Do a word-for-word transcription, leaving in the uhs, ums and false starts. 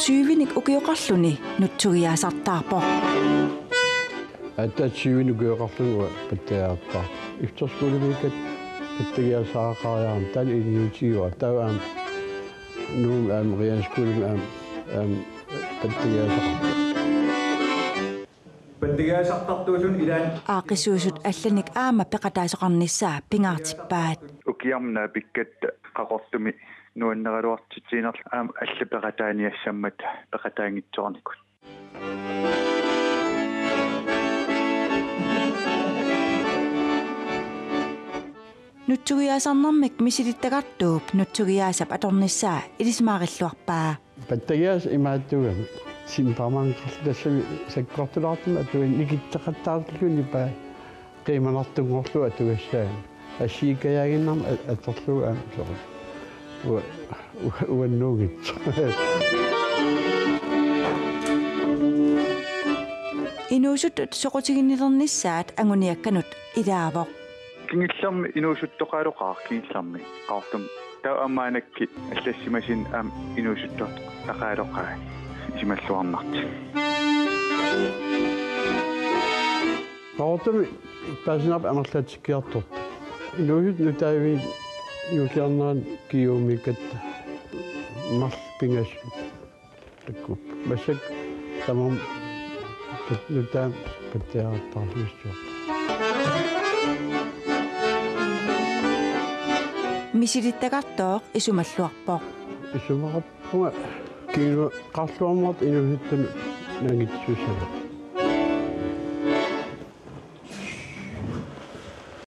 Tyvenik ukioqarluni nutsugiaasartaarpoq. Aatsaat tyvenik ukioqarluni uanga pattagiaasartaarpoq. Efterskolemiikkatta pattagiaasariaqariarama taanna ilinniutigaara. Taava aamma Nuummi aamma realskolemi aamma, aamma pattagiaasartarpoq. Pattagiaasartartuusunut ilaanni aaqqissuussutut allanik aamma peqataasoqarnissaa pingaartippaat. Ukiarmi naapikkatta Qaqortumi nuanneraluartitsiinerlugu aamma allat peqataaniassammata peqataanngitsoornikut. Nutsugiaasarnermik misilittagartuup nutsugiaasap atornissaa ilisimaarilluarpaa. Pattagiaasaq imaattuugami. Timpermanqarluta tassami sakkortulaartumik atugassat nikitseqattaarlugit nipaa qiimanartunngorlugu atugassaagami. Assigiikkajaaginnarmik a-, atorlugu aamma soorlu. Ua-, ua-, uannuunngitsoq. Inuusuttut soqutiginnilernissaat anguniakkanut ilaavoq. Kingullermi inuusuttoqareerpoq, kingullermi Qaqortumi. Taava aamma maannakkut allassimasut aamma inuusuttoqareerpai isumalluarnartut. Qaqortumi paasinarpoq amerlatikkiartortut. Inuusuttut nutaaviit juulliarneranni kingumikkatta marluk pingasut. Takuuk. Massakkut tamarmik nutaamik pattagiaasartaarluinnarput. Misilittagartooq isumalluarpoq. Isumaqarpunga kingulleq qarluarmat inuusuttunut nangitsussagami.